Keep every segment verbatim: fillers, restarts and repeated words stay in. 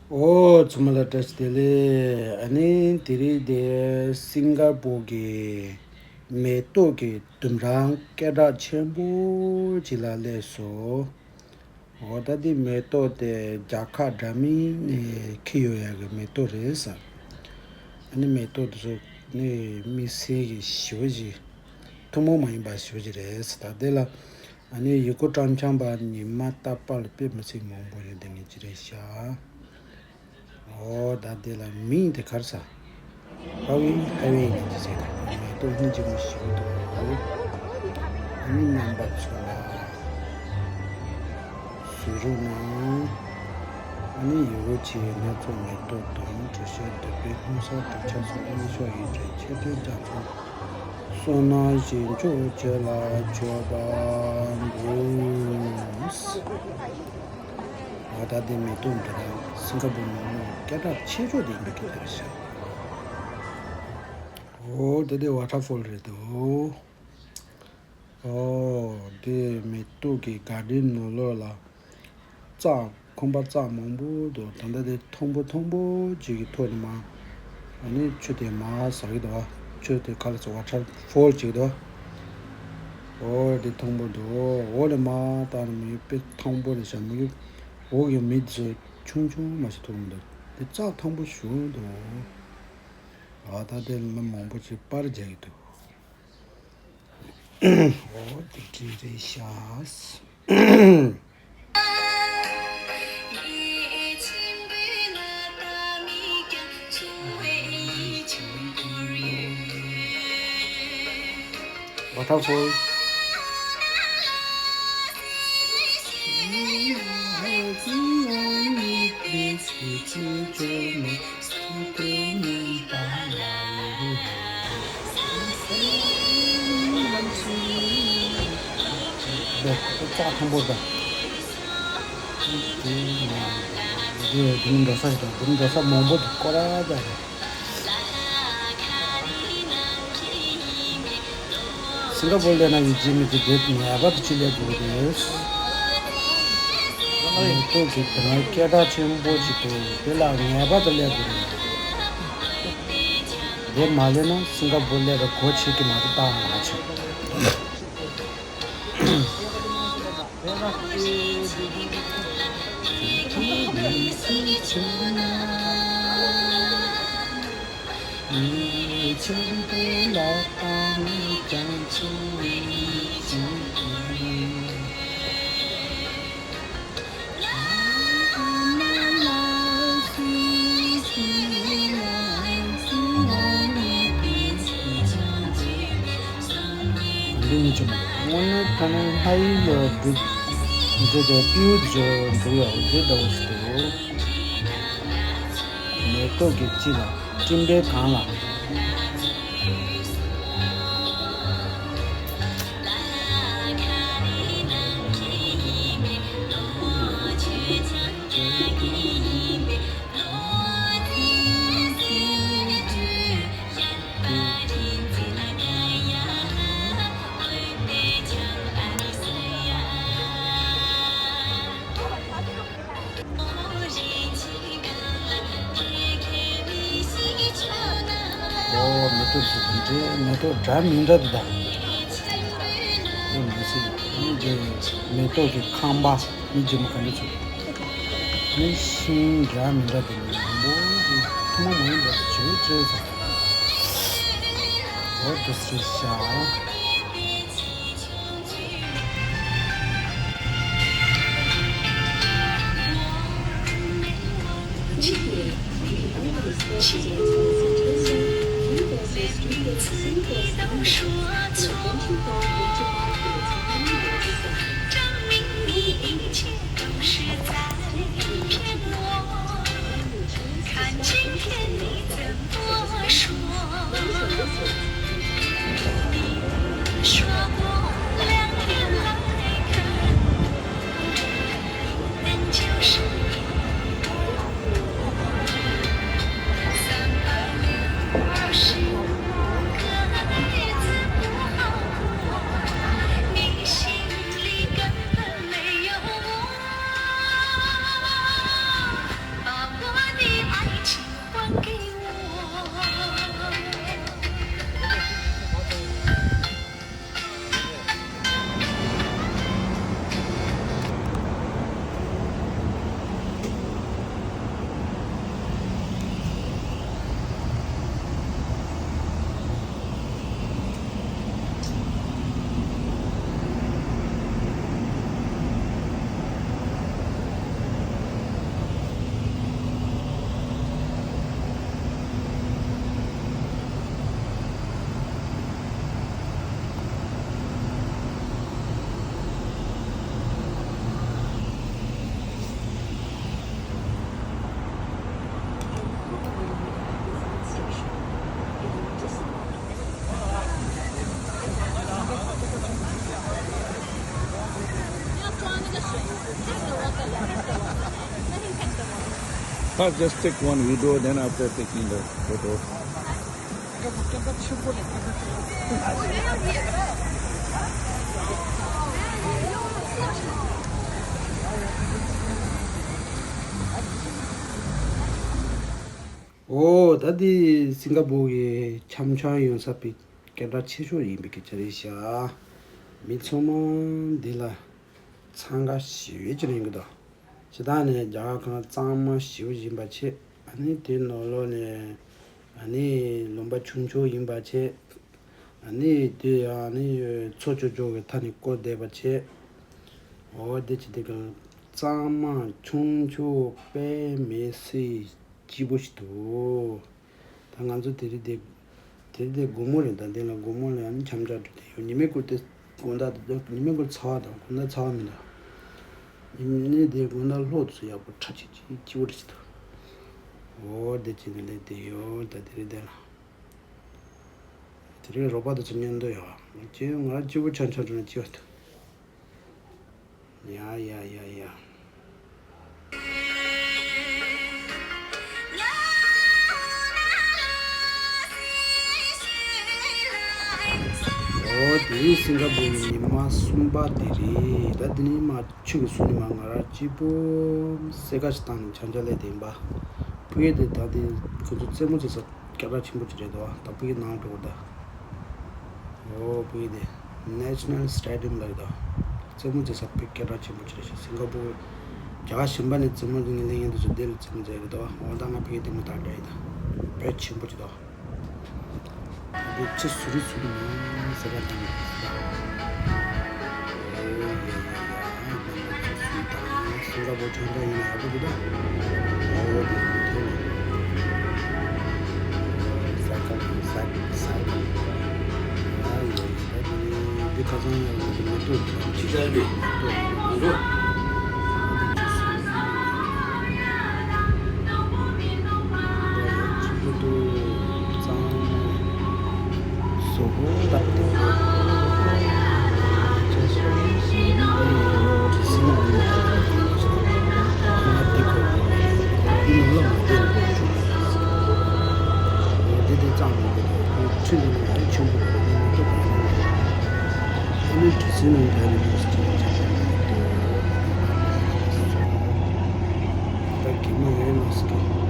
ཨོ། ཚང་མ་ལ་བཀྲ་ཤིས་བདེ་ལེགས། ཨ་ནི་དེ་རིང་དེ་སིང་ག་པོར་གྱི་མེ་ཏོག་གི་ལྡུམ་ར་སྐད་གྲགས་ཆེན་པོ་ཅིག་ལ་སླེབས་སོང་། འོ་ད་འདི་མེ་ཏོག་དེ་རྒྱལ་ཁབ་འདྲ་མིན་ནས་འཁྱེར་ཡོང་ཡག་གི་མེ་ཏོག་རེད་ཟེར། ཨ་ནི་མེ་ཏོག་དེ་ཚོ་ནི་དམིགས་བསལ་གྱི་ཞེ་པོ་ཅིག་ཐུན་མོང་མ་ཡིན་པ་ཞེ་པོ་ཅིག་རེད་ཟེར། ད་དེ་ལ་ཨ་ནི་ཡུལ་སྐོར་སྤྲོ་འཆམ་པ་ཉི་མ་རྟག་པར་ལ་དཔེ་མི་སྲིད་མང་པོ་ཡོད། དེ་ངས་ཅི་རེད་ཤག་འོ་ད་དེ་ལ་མིང་དེ་ག་རེ་ཟེར། ཧ་ཝེ་ཧ་ཝེ་ནས་ཅི་ཟེར་ན་མེ་ཏོག་སྙིང་རྗེ་མོ་ཞིག་འདུག་ཨ་ནི་རྣམ་པ་ཚོ་ལ་གཟིགས་རོགས་གནང་། ཨ་ནི་ཡུལ་སྐོར་ཆེད་སྣ་ཚོགས་མེ་ཏོག་དང་གྲུ་བཞི་བདུག་སྤོས་སྣུམ་ཟངས་གྲུབ་ཆ་སོགས་དངོས་ཤོག་ཡིན་ཚད་ཆེད་དོན་རྒྱ་མཚོ་སོ་ནམ་ཞིང་ཕྱུགས་ཆེད་ལ་མཆོད་པ་འབུལ། འོ་ད་དེ་མེ་ཏོག་འདི་རང་སིང་ག་པུར་ནང་ལོགས་སྐད་གྲགས་ཆེ་ཤོས་དེ་ཡིན་པའི་སྐད་ཆ་རེད་ཤག་འོ་དེ་དེ་ཝ་ཊར་ཕོལ་རེད་འདུག་འོ་དེ་མེ་ཏོག་གི་གར་ཌེན་ནང་ལོགས་ལ་རྩྭ་ཁང་པ་རྩྭ་མང་པོ་འདུག་ད་ལྟ་དེ་མཐོན་པོ་མཐོན་པོ་ཅིག་གི་ཐོག་ནས་མར་ཨ་ནི་ཆུ་དེ་མར་ཟག་གི་འདུག་ཆུ་དེ་ག་ལ་ཟེར། ཝ་ཊར་ཕོལ་ཅིག་འདུག་འོ་དེ་མཐོན་པོ་འདུག་འོ་ལས་མར་བལྟས་ན་མི་ཡུལ་དཔེ་མཐོན་པོ་རེད་ཤག་མི་ཡུལ་འོག་གི་མི་དེ་ཚོ་ཆུང་ཆུང་མ་ཞིག་མཐོང་གི་འདུག་དེ་རྩྭ་མཐོན་པོ་ཞིག་འདུག་འོ་ད་དེ་མི་མང་པོ་ཅིག་པར་རྒྱག་གི་འདུག་འོ་དེ་འདྲ་རེད་ཤག་ཝ་ཊར་ཕོལ། རྩྭ་མཐོན་པོ་དང་། དེ་ནས་དེ་འགྲོ་ས་ཞིག་དང་། དེ་འགྲོ་ས་མང་པོ་འདུག་སྐོར་ར་རྒྱག་རེད། སིང་ག་པུར་སླེབས་ན་ཡིན་གཅིག་མིན་གཅིག་དེ་ངེས་པར་དུ་ཅིག་སླེབས་དགོས་ཀྱི་རེད། མེ་ཏོག་གི་དེ་སྔ་སྐད་གྲགས་ཆེན་པོ་ཅིག་འདུག་དེ་ལ་ངེས་པར་དུ་སླེབས་དགོས་རེད། དེ་མ་སླེབས་ན་སིང་ག་པུར་སླེབས་པའི་གོ་ཆོད་ཀྱི་མ་རེད། ད་ང་ཚོ། འདི་མི་བྱུང་། དངོས་གནས་ད་ནི་ལྷ་ཡུལ་ལ་འགྲོ་འགྲོ་དེ་སྤྲེའུ་འཇོ་འགྲོ་ཡག་འདི་འདྲ་བོ་ཞིག་འདུག་མེ་ཏོག་གི་དཀྱིལ་ལ་སྤྲིན་པའི་སྒང་ལ། ཨོ་མེ་ཏོག་ཟེར་དུས་འདྲ། མེ་ཏོག་འདྲ་མི་འདྲ་དེ་དག་ཨེ་མ་ཟད་འདི་མེ་ཏོག་གི་ཁང་པ་མི་རྒྱུ་མ་ག་འདྲ་ཚོ་ནི་ཤིང་འདྲ་མི་འདྲ་དེ་མི་མང་པོ་ཞིག་ཐུན་མོང་མ་ཡིན་པ་ཞིག་བྱོས་བྱོས་ཚོ། འོ་དུ་སྲིད་ཤག First, just take one video, then after taking the photo. ཨོ། ད་འདི་སིང་ག་པུར་གྱི་འཆམ་འཆམ་ཡོང་ས་པའི་སྐད་གྲགས་ཆེ་ཤོས་ཡིན་པའི་སྐད་ཆ་རེད་ཤག་མི་ཚང་མ་འདི་ལ་འཚང་ཁ་ཞེ་པོ་ཅིག་ཡོང་གི་འདུག་སྤྱིར་བཏང་ནས་རྒྱ་གར་ཁང་གཙང་མ་ཞེ་པོ་ཡིན་པ་བྱས། ཨ་ནི་དེའི་ནང་ལོགས་ནས་ཨ་ནི་ལུང་པ་ཆུང་ཆུང་ཡིན་པ་བྱས། ཨ་ནི་དེ་ཨ་ནི་མཚོ་ཅོག་ཅོག་གི་མཐའ་ནས་བསྐོར་བསྡད་པ་བྱས། འོ་དེ་ཅི་དེ་གང་གཙང་མ་ཆུང་ཆུང་དཔེ་མི་སྲིད་སྐྱིད་པོ་ཞིག་འདུག་ད་ང་ཚོ་དེ་རིང་དེ་དེ་རིང་དེ་དགོང་མོ་རེད། ད་དེ་ལ་དགོང་མོ་ལ་ཨ་ནི་འཆམ་འཆམ་འགྲོ་དེ་ཡོད། ཉི་མའི་གུར་དེ་དགོང་དག་དེ་ཉི་མའི་གུར་ཚ་བ་དང་དགོང་དག་ཚ་བ་མི་འདུག་ཉི་མ་ནི་དེ་དགོང་དག་ལྷོ་དུ་ཡག་པོ་ཁྲ་ཆིལ་ཆིལ་སྐྱིད་པོ་རེད་ཅི་འདུག་འོ་དེ་ཅི་ནས་ལས་དེ་ཡོད། ད་དེ་རིང་དེ་ལ་དེ་རིང་རོགས་པ་དེ་ཚོ་མཉམ་དུ་ཡོད། ཁྱེད་ང་སྐྱིད་པོ་ཆ་ཆ་འགྲོ་ན་སྐྱིད་པ་འདུག་ཡ་ཡ་ཡ་ཡ། འོ་དེ་སིང་ག་པུར་ཉི་མ་གསུམ་པ་དེ་རེད། ད་དེ་ནས་མ་ཆུ་གི་སུ་ནི་མ་ང་རང་སྐྱིད་པོ་སེ་ཀ་ཞིག་བཏང་ནས་འཆམ་འཆམ་ལས་དེ་ཡིན་པ། ཕ་གི་དེ་ད་དེ་ཁོ་ཚོ་རྩེད་མོ་རྩེ་ས་སྐད་གྲགས་ཆེན་པོ་ཅིག་རེད་དོ། ད་ཕ་གི་ནང་འགྲོ་དགོས་ད། འོ་ཕ་གི་དེ་National Stadium ལབ་ཡོད་དོ། རྩེད་མོ་རྩེ་ས་ཕ་གི་སྐད་གྲགས་ཆེན་པོ་ཅིག་རེད་ཤག་སིང་ག་པུར་རྒྱ་གར་གཞན་པ་ནས་རྩེད་མོ་རྩེ་མཁན་སླེབས་མཁན་དེ་ཚོ་དེ་ལ་རྩེད་མོ་རྩེ་རེད་དོ། འོ་ད་ང་ཕ་གི་དེ་མོ་ད་འདྲ་ཡིན་ད། དཔེ་ཆེན་པོ་ཅིག་དོ། འདི་ཕྱི་སུ་རི་སུ་རི་མིན་ཟེར་བ་དང་། ཨོ་ཡ་ཡ་ཡ། སིང་ག་པུར་ཆུང་ཆུང་ཡིན་ན་ཡག་པོ་འདུག་ད། ཨོ་འདི་ཐོན་ནས། ས་ཁ་ས་ས་ཁ། ཨ་ཡ་ཡ། འདི་ཁ་སང་ཡང་མི་འདུག་ཅི་ཆགས་རེད། འདུག་ད་གད་མོ་ཡོད་མ་སྲིད་ཀི།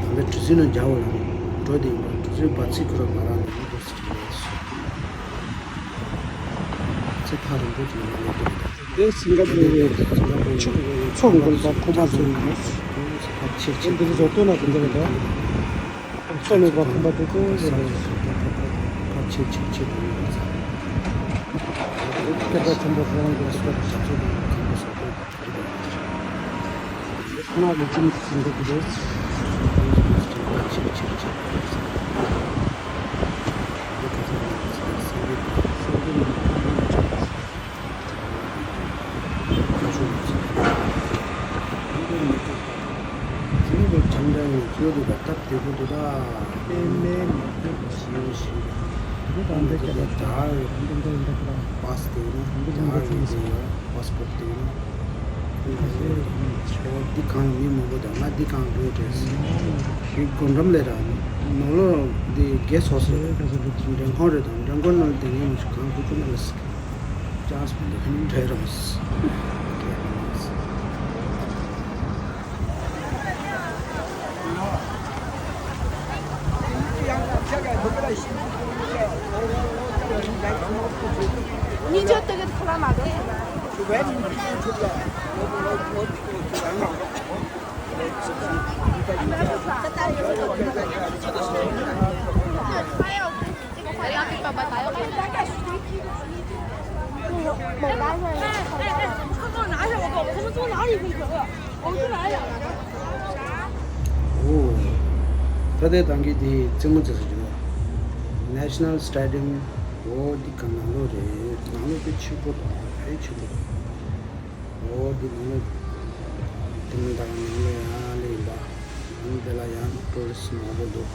ད་ལྟ་གྲུ་གཟིངས་ནང་རྒྱག་པ་ཡང་འགྲོ་དེ་ཡིན་པ། གྲུ་གཟིངས་བར་ཚིགས་ཁོ་རང་ང་རང་ནས་འགྲོ་སྲིད་ཀི་མ་སོང་། ཚེ་ཐག་རིང་པོ་ཅིག་ནང་ལ་འགྲོ་དེ། དེ་སིང་ག་པུར་རེད། སིང་ག་པུར་ཆུ་མཚོ་མགོ་ལ་ཁོ་པ་ཚོ་ཡིན་པ། ཕར་ཆེར་ཆེར་འདི་ཚོ་བཟོ་ལྟོས་ན་དེ་འདྲ་རེད་དོ། མཚོ་མེད་པ་ཁོ་པ་དེ་ཚོ་ཡོད་རེད། ཕར་ཆེར་ཆེར་ཆེར་འགྲོ་ཡོད་ས། སྐད་གྲགས་ཆེན་པོ་ཁོ་རང་གི་སྐད་གྲགས་ཆེན་པོ་ཁོང་གི་སོག་པོ། ང་ལ་ཅི་མི་ཟིན་འདུག་གི་རེད། པཱ་སི་པོར་ཊི་དེ་ཡོད། འདི་གང་མི་མང་པོ་དང་ང་འདི་གང་འགྲོ་བྲེལ་སོང་། འདི་སྒོ་འགྲམ་ལས་ར་ནོར་ལོ་འདི་གེ་སོ་སོ་རེད། མགྲོན་ཁང་རེད་དང་མགྲོན་ཁང་ནང་དེ་ངས་མི་ཤེས་གང་འགྲོ་ཐུབ་ན་ལ་སི་ཅང་སི་མི་འདུག་ཁ་ནི་འདྲ་རང་སི། ཨོ། ད་ལྟའི་ཏང་གི་དེ་རྩེད་མོ་རྩེ་ས་ཅིག་ལ། National Stadium། ཨོ་འདི་ག་ནང་ལོགས་རེད། ནང་ལོགས་དཔེ་ཆེན་པོ་དང་དཔེ་ཆེན་པོ་འདུག་ཨོ་འདི་ནང་ལོགས་དེ་མི་འདྲ་བ་ནང་ལོགས་ཡང་ལས་ཡིན་པ། ཨ་ནི་དེ་ལ་ཡང་ཊུ་རི་སི་མང་པོ་འདུག་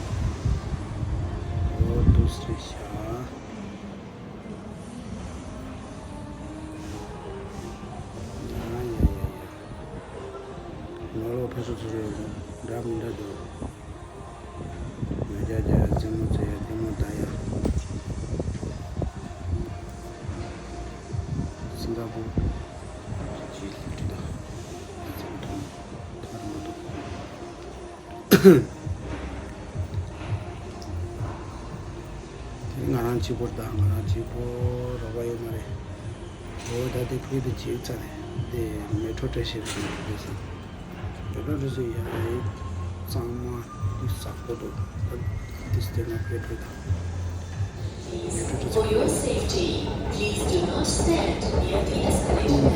ཨོ་འདུག་སེ་རེད་ཤག་ཡ་ཡ་ཡ་ཡ། ནོར་ལོག་ ང་ཚོ་ཚོ་རེ་འདྲ་མི་འདྲ་འདུག་ང་རྒྱ་རྒྱ་རྩེད་མོ་རྩེ་ཡ། ལྟད་མོ་ལྟ་ཡ། སིང་ག་པུར་ཅིག་ལ་འགྲོ་ད། ང་ཚོ་མཐོང་ཐར་མ་འདུག་དེ་ང་རང་གཅིག་པོ་ད། ང་རང་གཅིག་པོ་རོགས་པ་ཡོད་མ་རེད། འོ་ད་དེ་ཕུག་དེ་བྱེད་ཚར་རེད། དེ་མེ་ཊོ་སྟེ་ཤན་རེད་དེ་སང་། མེ་ཊོ་རེད་ཟེར་ཡ་ཡིག་གཙང་མ་དེ་གསལ་པོ་འདུག་ད་དེ་སྟེང་ན་ཕེབས་ཕེབས་དང་། མེ་ཊོ་རེད་ཟེར། For your safety, please do not stand near the escalator.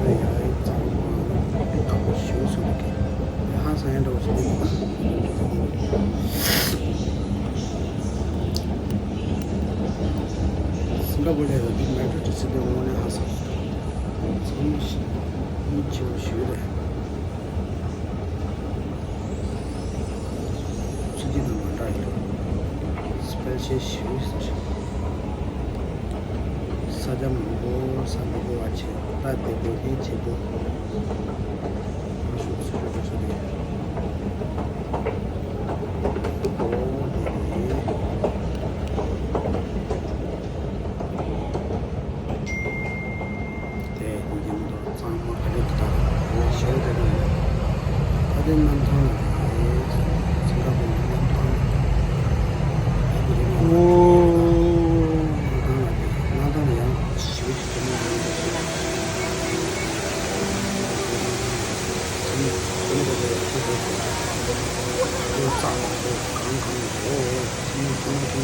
མེ་ཊོ་ཡ་ཡིག་གཙང་མ་དེ་དག་པོ་ཞེ་པོ་ཞིག་འདུག་ཧང་སང་ཡ་འདྲ་བོ་ཞིག་འདུག་སིང་ག་པུར་ལ་ཡོད་པའི་མེ་ཊོ་སི་ཊི་དེ་དངོས་གནས་ཧ་སག་ཚང་མ་ཞིག་མི་སྐྱིད་པོ་ཞིག་རེད། ཚུལ་གྱི་ནང་མ་འདྲ་ཡོད། སྤེལ་ཤེས་ཞིག་ཟེར། ས་ཆ་མང་པོ་ས་མང་པོ་བ་ཆེ་ད་བདེ་པོ་ཡིན་བྱེད་པོ། ཨ་ཤུག་ཚུལ་རེད་པ་ཤ་རེད། ཨོ་དེ་རེད། དེ་ཡིན་དུས་གཙང་མ་ག་ལེ་གི་ད་ལ་ཞེ་པོ་དེ་རེད། ད་དེ་གནམ་ཐང་ལ་རེད། སིང་ག་པུར་གནམ་ཐང་ལ་དེ་རེད། ཨོ། གནམ་ཐང་ལ་དེ་གནམ་ཐང་ལ་ཡང་ཞེ་པོ་ཅིག་དེ་མོ་རེད། དེ་མོ་དེ་རེད། དེ་མོ་དེ་རེད། དེ་གཙང་མ་དེ་གང་གང་ལ་ཨོ་ཨོ་ཆི་མོ་ཆི་མོ་ཆི་མོ།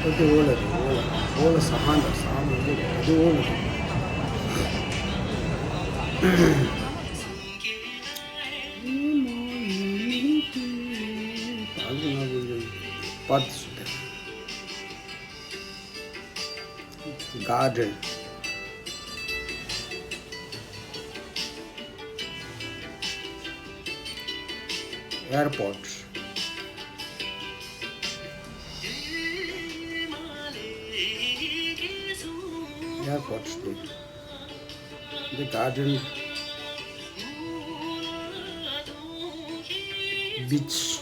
ད་དེ་འོག་ལ་རེད། འོག་ལ་འོག་ལ་ཟ་ཁང་དང་ཟ་ཁང་མང་པོ་རེད། ད་དེ་འོག་ལ་རེད། ད་ང་གི་པར་དེ་ཚོ་དེ། Garden, airport, airport, the garden, beach,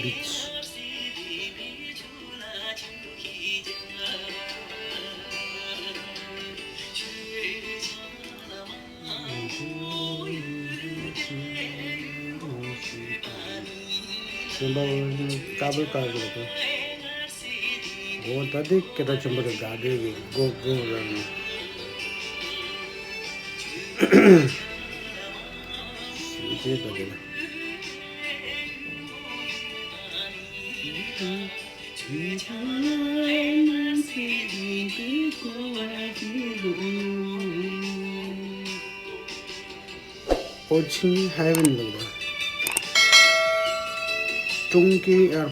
beach. འོ་ད་དེ་སྐད་གྲགས་ཆེན་པོ་རེད། ག་དེ་གི་སྒོ་སྒོ་ར་ནི། ཞེས་བྱས་པ་དེ་ལ། ཨོ་ཆིན་ཧའེ་ཝེ་ལ་ཀྲུང་ཀེ་ཨེར་